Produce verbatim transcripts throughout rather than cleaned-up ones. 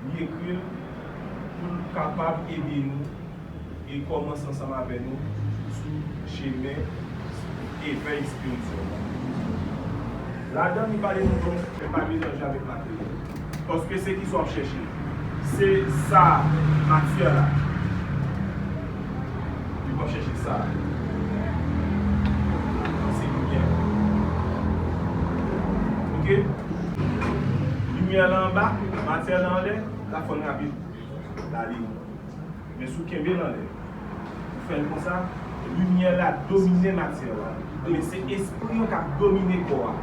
Li ekri l pou l kapab ede nou e kòmanse ansanm avè nou sou chemen evèy espirityèl la. Ladan li pale nou bon, men pa melanje avèk materyèl. Paske se kisa w ap chèche? Se sa, matyè la. Li p ap chèche sa. Se limyè. Oke? Limyè la anba, matyè la anlè, l ap fè n rapid. L ale. Men si w kenbe l anlè, ou fè l konsa, limyè la domine matyè la. Men se espri an k ap domine kò a.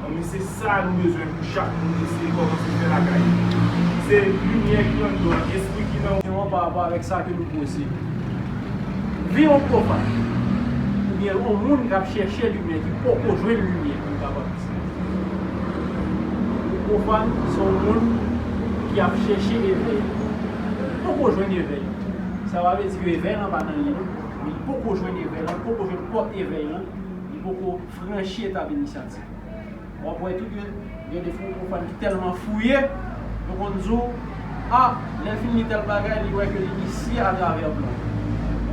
Men se sa nou bezwen pou chak moun eseye kòmanse fè lakay li. Se limyè ki anndan an, espri ki nan ou an pa rapò avèk sa ke nou posede. Vi yon pwofàn, oubyen yon moun k ap chèche limyè, ki poko jwenn limyè, pou nou kapab di. Yon pwofàn, se yon moun ki ap chèche evèy. Li poko jwenn evèy. Sa pa vle di ke evèy lan pa nan li, non. Men li poko jwenn evèy lan, li poko jwenn pòt evèy lan, li poko franchi etap inisyativ. W ap wè tou ke gen de fwa pwofàn ki tèlman fouye, yo konn di w, a, lè l fin li tèl bagay, li wè ke l inisye atravè plan.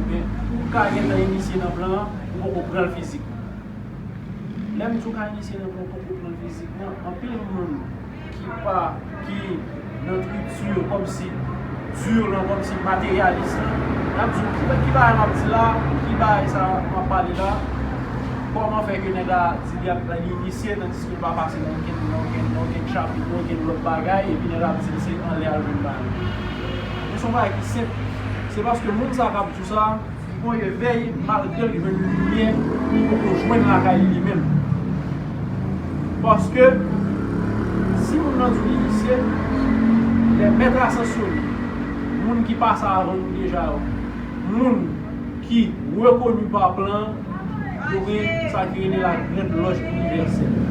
Ebyen, ou ka gentan inisye nan plan an, ou poko pran l fizikman. Lè m di w ka inisye nan plan, ou poko pran l fizikman, anpil moun ki pa, ki nan tripti yo, kòmsi di lan, kòmsi materyalis lan, y ap di w, ki, ki bagay m ap di la, ki bagay sa m ap pale la, kòman fè ke nèg la di li ap, li inisye, tandiske l pa pase nan okenn, nan okenn, nan okenn chapit, nan okenn lòt bagay, epi nèg la ap di l se anlè al jwenn bagay. Men se yon bagay ki senp. Se paske moun sa k ap di w sa, li gon evèy, malgre l jwenn limyè, li poko jwenn lakay li li menm. Paske, si moun nan di w inisye, les maîtres ascensionnés, moun ki pase avan nou deja yo, moun ki rekoni pa plan, yo gen sa ki rele la Grande Loge Universelle.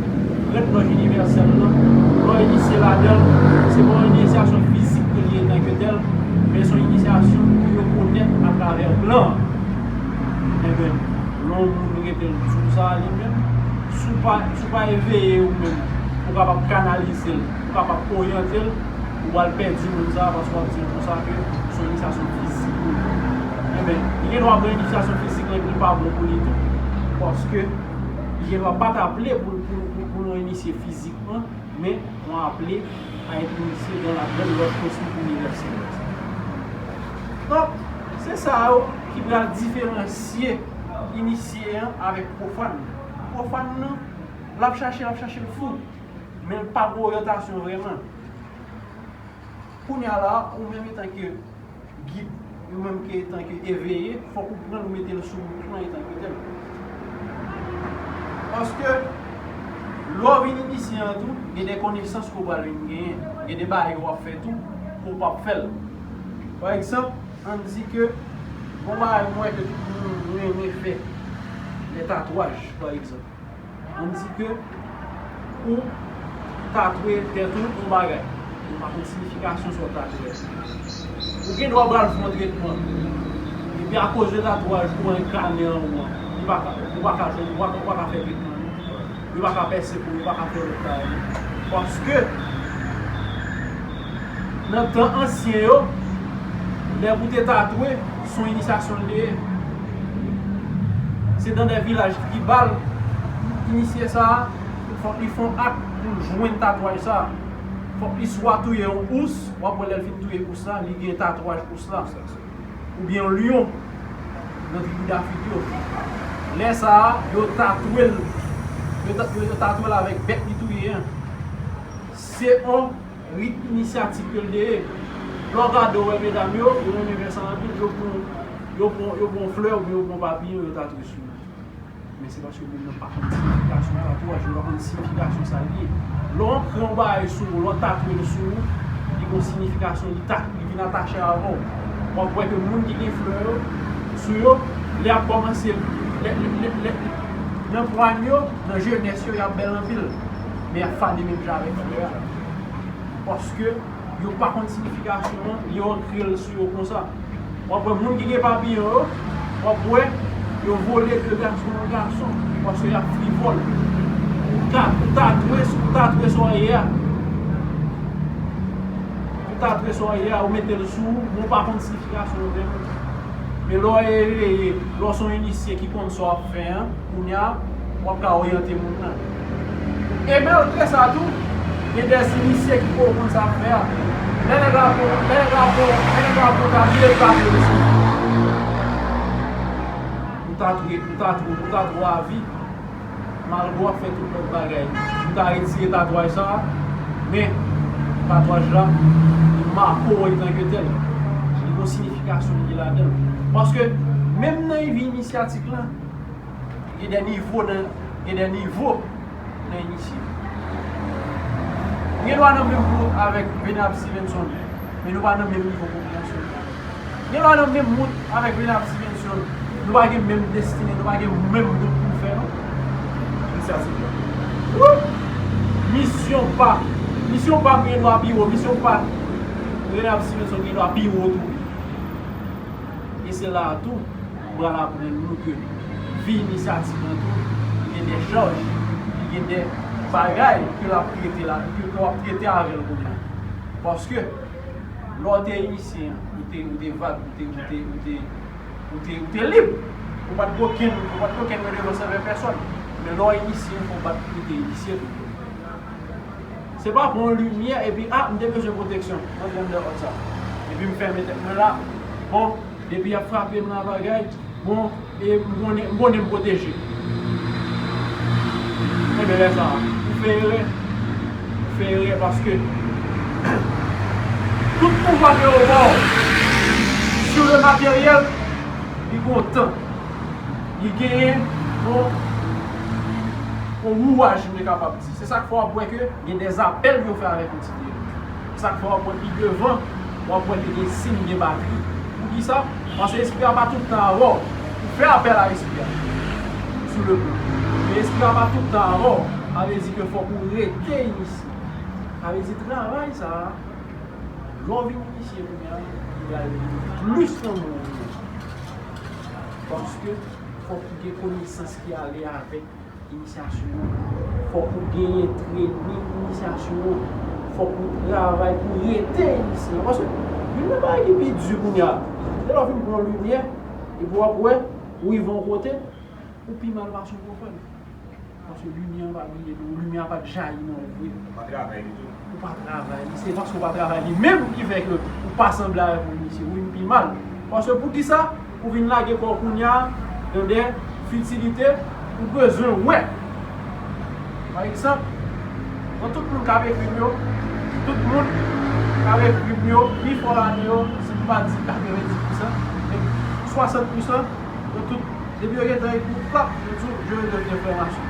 Grande Loge Universelle lan, lè w inisye ladan l, se pa yon inisyasyon fizik ke li ye tanke tèl, men se yon inisyasyon ki rekonèt atravè plan an. Ebyen, lè yon moun rete l sou sa li menm, si w pa, si w pa eveye ou menm, pou w kapab kanalize l, pou w kapab oryante l, ou pral pèdi moun sa a, paske w ap di l konsa ke se yon inisiyasyon fizik pou li. Enben, li gen dwa pran inisiyasyon fizik lan, epi li pa bon pou li tou, paske li gen dwa pa t aple pou, pou, pou, pou nou inisye fizikman, men on aple a être initié dans la grande loge cosmique universelle. Donk, se sa yo ki pral diferansye inisye an avèk pwofàn. Pwofàn nan, l ap chache, l ap chache l fou, men l pa gen oryantasyon vrèman. Kounye a la, ou menm etanke gid, ou menm ke etanke eveye, fòk ou pran l, ou mete l sou wout lan etanke tèl. Paske, lè w vin inisye an tou, gen de konesans ke w pral vin genyen, gen de bagay ke w ap fè tou, ke w p ap fè l. Pa egzanp, ann di ke, bon bagay mwen wè ke tout moun renmen fè, lè tatwaj, pa egzanp. Ann di ke ou tatwe tèt ou yon bagay, ou pa konn siyifikasyon sa w tatwe a. Ou gen dwa pral fè yon tretman, epi akoz de tatwaj ou an kanè an ou an, ou pa ka, ou pa ka jwenn, ou pa, ou pa ka fè tretman, ou pa ka pèse po, ou pa ka fè lòt bagay. Paske, nan tan ansyen yo, lè pou te tatwe, se yon inisyasyon l te ye. Se nan de vilaj tribal, inisye sa a, fòk li fè yon ak pou l jwenn tatwaj sa a. Fòk li swa touye yon ous, w ap wè lè l fin touye ous la, li gen tatwaj ous la. Oubyen yon lyon nan tribi Dafit yo. Lè sa a, yo tatwe l, yo ta-, yo, yo tatwe l avèk bèt li touye an. Se yon rit inisyatik ke l te ye. Lè w gade w wè medam yo, yo renmen fè sa anpil, yo pran, yo pran, yo pran flè oubyen yo pran papiyon, yo tatwe sou yo. Men se paske moun nan pa konn siyifikasyon tatwaj, yo pa konn siyifikasyon sa l ye. Lè w ankre yon bagay sou ou, lè w tatwe l sou ou, li gen yon siyifikasyon, li ta-, li vin atache avè w. W ap wè ke moun ki gen flè yo sou yo, lè y ap kòmanse, lè, lè, lè, lè, nan pwany yo, nan jenès yo, y ap bèl anpil. Men y ap fane menm jan avèk flè a. Paske yo pa konn siyifikasyon an, yo ankre l sou yo konsa. W ap wè moun ki gen papiyon yo, w ap wè yo vole de gason an gason, paske y ap frivòl. Ou ta-, ou tatwe, ou tatwe sa w ye a. Tatouye sa w ye a, ou mete l sou ou, men w pa konn siyifikasyon yo menm. Men lè w reveye, lè w se yon inisye ki konn sa w ap fè an, kounye a, w ap ka oryante moun nan. E malgre sa tou, gen de inisye ki poko konn sa ap fè a. Lè nèg la pran, lè nèg la pran, lè nèg la pran tatouye, l tatouye l sou. Ou tatouye, ou tatouye, ou tatouye avi. Malgre w ap fè tout lòt bagay, ou ta retire tatwaj sa a, men tatwaj la, li make w antanke tèl. Li gen yon siyifikasyon ki ladan l. Paske, menm nan vi inisyatik la, gen de nivo nan, gen de nivo nan inisye. Ou gen dwa nan menm wout avèk Venable Stevenson, men nou pa nan menm nivo konpreyansyon. Gen lwa nan menm wout avèk Venable Stevenson. Nou pa gen menm destine, nou pa gen menm wout pou n fè, non. Misyon pa, misyon pa m gen dwa pi wo, misyon pa Venable Stevenson gen dwa pi wo tou. E se la a tou, m pral aprann nou ke vi inisyatik lan tou, li gen de chaj, li gen de bagay ke l ap trete la, ke, ke w ap trete avè l kounye a. Paske, lè w te inisye, ou te, ou te vag, ou te, ou te, ou te, ou te, ou te lib. Ou pa t gen okenn, ou pa t gen okenn redevansè anvè pèsòn. Men lè w inisye, fò w bat pou w te inisye tou. Se pa pran limyè epi, a, m te bezwen pwoteksyon. Antre anndan òd sa. Epi m fèmen tèt mwen la. Bon, depi y ap frape m la bagay, bon, e m konnen, m konnen m pwoteje. Enben lè sa a, ou fè erè. Ou fè erè paske tout pouvwa ke yo ba w sou le materyèl, li gen yon tan. Li genyen yon, yon wouyaj, m te kapab di. Se sa k fè w ap wè ke gen de apèl yo fè avèk yon ti dele. Se sa k fè w ap wè pi devan, w ap wè ke gen siy, gen batri. Poukisa? Paske espri a pa tout tan avè w. Ou fè apèl a espri a sou le plan. Men espri a pa tout tan avè w. Sa vle di ke fòk ou rete inisye. Sa vle di travay sa a, lè w vin inisye kounye a, li pral plis nan men w. Paske fòk ou gen konesans ki ale avèk inisyasyon an. Fòk ou genyen trening inisyasyon an. Fòk ou travay pou rete inisye an. Paske youn nan bagay ki pi di kounye a, se lè w fin pran limyè, epi w ap wè, ou rive yon kote, ou pi mal pase yon pwofèn. Paske limyè an pa briye, limyè a pa t jayi nan ou vre. Ou pa travay li tou. Ou pa travay li. Se paske ou pa travay li menm ki fè ke ou pa sanble avèk yon inisye. Wi, m pi mal. Paske poukisa? Ou vin lage kò w kounye a nan de fitilite ou bezwen wè. Pa egzanp, nan tout moun k ap ekri m yo, tout moun k ap ekri m yo, pi fò ladan yo, si m pa di katrevenndis pousan, men swasant pousan, yo tout, depi yo gentan ekri w, klap, yo di w, "Je veux devenir franc-maçon."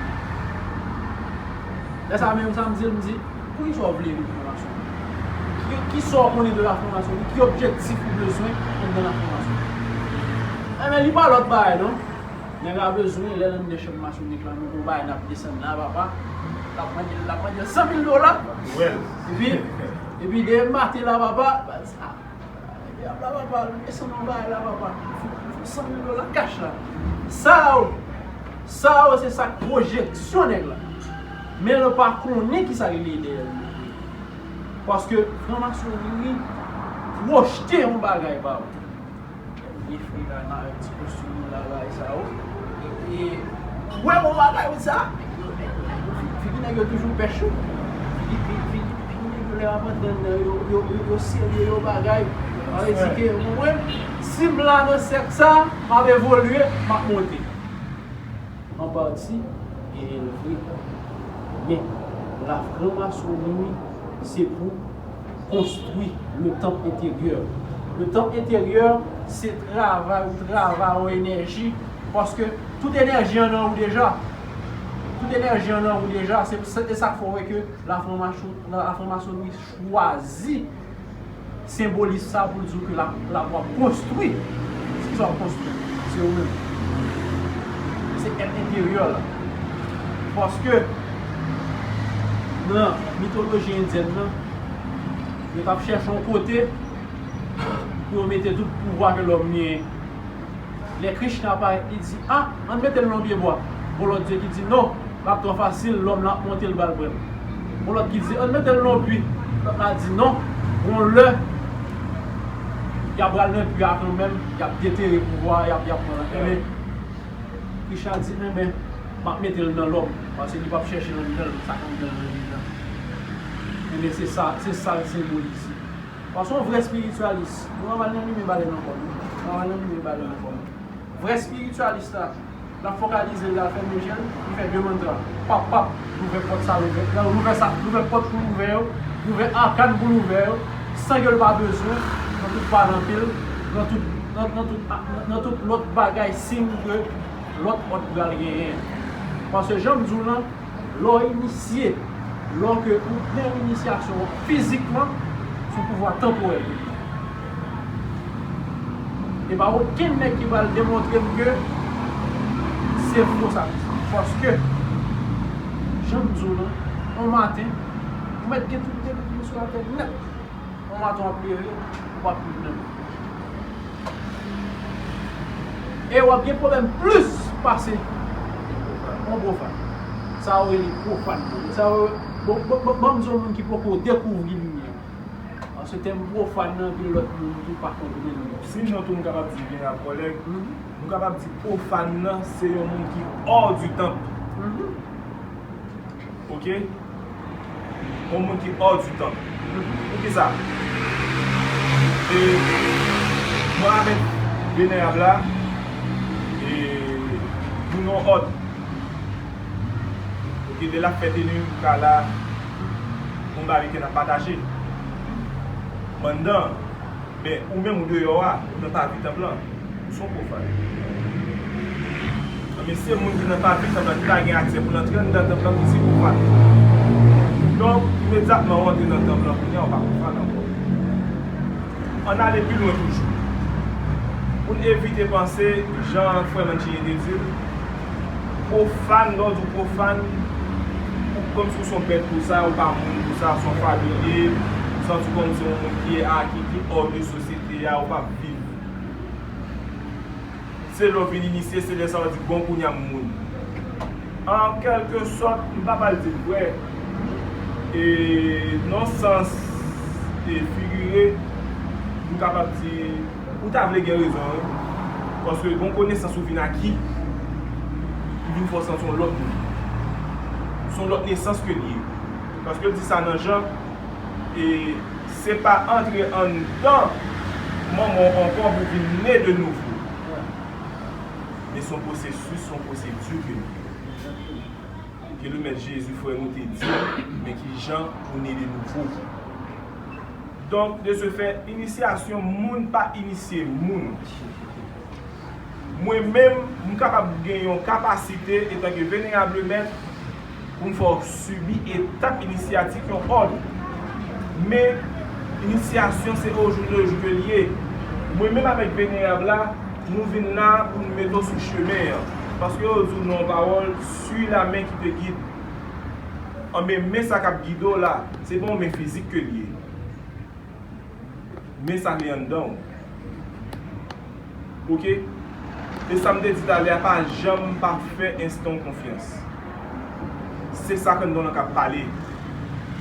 Lè sa menm sa m di l, m di, "Poukisa w vle vin franc-maçon? Ki, ki sa w konnen de la franc-maçonnerie? Ki objektif ou bezwen anndan la franc-maçonnerie?" Enben, li pa lòt bagay, non. Nèg la bezwen, lè l anndan chanm masonik la, nou gon bagay n ap desann la, papa. L ap mande, l ap mande l san mil dola. Epi, epi demen maten la, papa, sa, epi ap la, papa, desann yon bagay la, papa. San mil dola kach la. Sa yo, sa yo, se sa k pwojeksyon nèg la. Men l pa konnen ki sa ki rele dèyè l. Paske franc-maçonnerie pwojte yon bagay ba ou. Vye frè la nan avèk ti kostim nou la, bagay sa yo. E, e, wè bon bagay wi sa. Figi nèg yo toujou pèch wi. Figi, figi, figi, figi nèg yo lè y ap antre anndan yo, yo, yo, yo serye, yo bagay. Sa vle di ke, ou konprann? Si m la nan sèk sa, m ap evolye, m ap monte. An pati, genyen l vre. Men, la franc-maçonnerie, se pou konstwi le temple intérieur. Le temple intérieur, se travay ou travay yon enèji, paske tout enèji an nan ou deja. Tout enèji an nan ou deja, se, se, se sa k fè w wè ke la franc-maçon-, la franc-maçonnerie chwazi senbolis sa pou l di w ke l ap, l ap, w ap konstwi. Kisa w ap konstwi? Se ou menm. Se èt enteryè la. Paske nan mitoloji endyèn nan, yo t ap chèche yon kote pou yo mete tout pouvwa ke lòm genyen. Lè Krishna parèt, li di, "A, ann mete l nan yon pye bwa." Gon lòt dye ki di, "Non, l ap twò fasil, lòm nan ap monte, l pral pran l." Gon lòt ki di, "Ann mete l nan yon pwi." Lòt la di, "Non, Yon lè, y ap pral nan pui a kanmenm, y ap detere pouvwa a, y ap, y ap pran l. Enben, Richard di, enben, m ap mete l nan lòm, paske li p ap chèche l anndan l, sa k anndan l nan li a. Enben, se sa, se sa l senbolize. Paske yon vrè espiritualis, nou pa pral nan limen balèn ankò, non. Nou pa pral nan limen balèn ankò, non. Vrè espiritualis la, l ap fokalize l, l al fè mechan, li fè de mantra. Pap, pap, louvè pòt sa, louvè, louvè sa, louvè pòt pou louvè yo, louvè akan pou louvè yo, san ke l pa bezwen, nan tout pa nan pye l, nan tout, nan, nan tout, nan, nan tout lòt bagay, siy ke lòt òd pral genyen. Paske jan m di w lan, lè w inisye, lè w ke ou pran inisyasyon an fizikman, se yon pouvwa tanporèl. E pa okenn nèg ki pral demontre m ke se fo sa ki di. Paske, jan m di w lan, yon maten, ou mèt gen tout depit ou sou latè nèt. Yon maten w ap leve, ou p ap viv menm. E w ap gen pwoblèm plis pase yon pwofàn. Sa yo rele pwofàn. Sa yo, bon, bon, bon, ban m di yon moun ki poko dekouvri limyè. Paske tèm pwofàn nan, anpil lòt moun tou pa konprann li. Sinon tou, m kapab di venerab kòlèg, m kapab di pwofàn nan, se yon moun ki hors du temple. Ok? Yon moun ki hors du temple. Poukisa? E mwen avèk venerab la, e nou nan yon òd. Ok, lè l ap fè teni, m ka la, yon bagay ke n ap pataje. Mwen anndan, men ou menm ou deyò a, ou nan pavi tanp lan, ou se yon pwofàn. Men se moun ki nan pavi tanp lan ki pa gen aksè pou l antre anndan tanp lan ki se pwofàn. Donk, imedyatman ou antre nan tanp lan kounye a, ou pa pwofàn ankò. Ann ale pi lwen toujou. Pou n evite panse, jan frè Mancini te di l, pwofàn, lè w di w pwofàn, ou kòmsi w se yon bèt pou sa, ou pa moun pou sa, se yon familye, ou santi w kòmsi yon moun ki a, ki, ki hors de sosyete a, ou p ap viv. Se lè w vin inisye, se lè sa w di, bon, kounye a m moun. An kèlke sòt, m pa pral di l vre, e, nan sans, e, figire, m kapab di, ou ta vle gen rezon, wi. Paske gon konesans ou vin aki, li vin fè w santi yon lòt moun. Se yon lòt nesans ke l ye. Paske l di sa nan Jan, e se pa antre anndan manman w ankò pou vin ne de nouvo. Men se yon pwosesis, se yon pwosedi ke nou. Ke le Mèt Jezi, frè nou, te di, men ki jan pou ne de nouvo. Donk, de ce fait, inisyasyon, moun pa inisye moun. Mwen menm, m kapab gen yon kapasite, etanke venerable mèt, pou m fè w sibi etap inisyatik yon òd. Men, inisyasyon se au jour le jour ke l ye. Mwen menm avèk venerab la, nou vin la pou nou mete w sou chemen an. Paske yo di w nan yon pawòl, suis la main qui te guide. Anben, men sa k ap gide w la, se pa yon men fizik ke l ye. Men sa gen anndan w. Ok? E sa m te di talè a, pa janm pa fè enstan w konfyans. Se sa k anndan w lan k ap pale.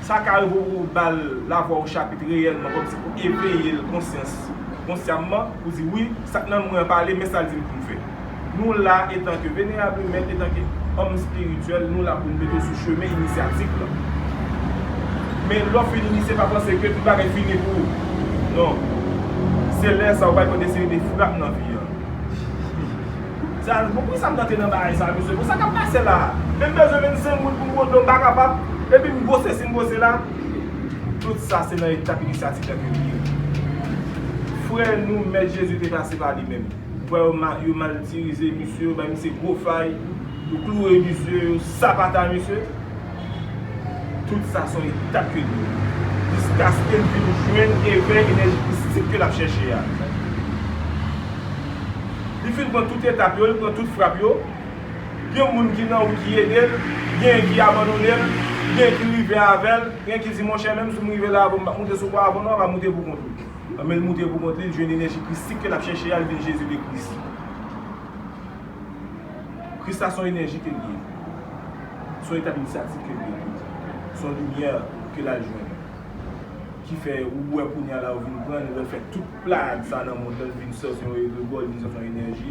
Sa ka rive w ba l lavwa o chapit reyèlman, kòmsi pou eveye l konsyans, konsyamman, pou di, wi, sa k nan mwen an pale, men sa l di m pou m fè. Nou la, etanke venerable mèt, etanke òm espirityèl, nou la pou n mete w sou chemen inisyatik lan. Men lè w fin inisye, pa panse ke tout bagay fini pou ou. Non. Se lè sa ou pral pran de seri de frap nan vi an. Sa, bon, poukisa m t antre nan bagay sa, mesye? Bon, sa k ap pase la? Men m bezwen vennsenk moun pou m pran dlo, m pa kapab. Epi m gwo sesi, m gwo sela. Tout sa, se nan etap inisyatik la ke li ye. Frè nou, Mèt Jezi te pase pa li menm. Ou wè yo ma-, yo matirize misye, yo bay misye gwo fay, yo kloure misye, yo sapata misye. Tout sa se yon etap ke li ye. Jiskaske l vin jwenn evè enèji mistik ke l ap chèche a. Li fin pran tout etap yo, li pran tout frap yo. Gen moun ki nan wout ki ede l, gen ki abandone l, gen ki rive avè l, gen ki di, monchè, menm si m rive la avan, m pa moute sou kwa avan non, pa moute pou kont ou. Men l moute pou kont li, l jwenn enèji Kris, si ke l ap chèche a, l vin Jezi de Kris. Kris la se yon enèji ke l ye. Se yon etap inisyatik ke l ye. Se yon limyè ke l al jwenn. ki fè ou wè kounye a la ou vin pran, nou wè fè tout playad sa nan mond lan, vin sòti yon egregò, vin sòti yon enèji.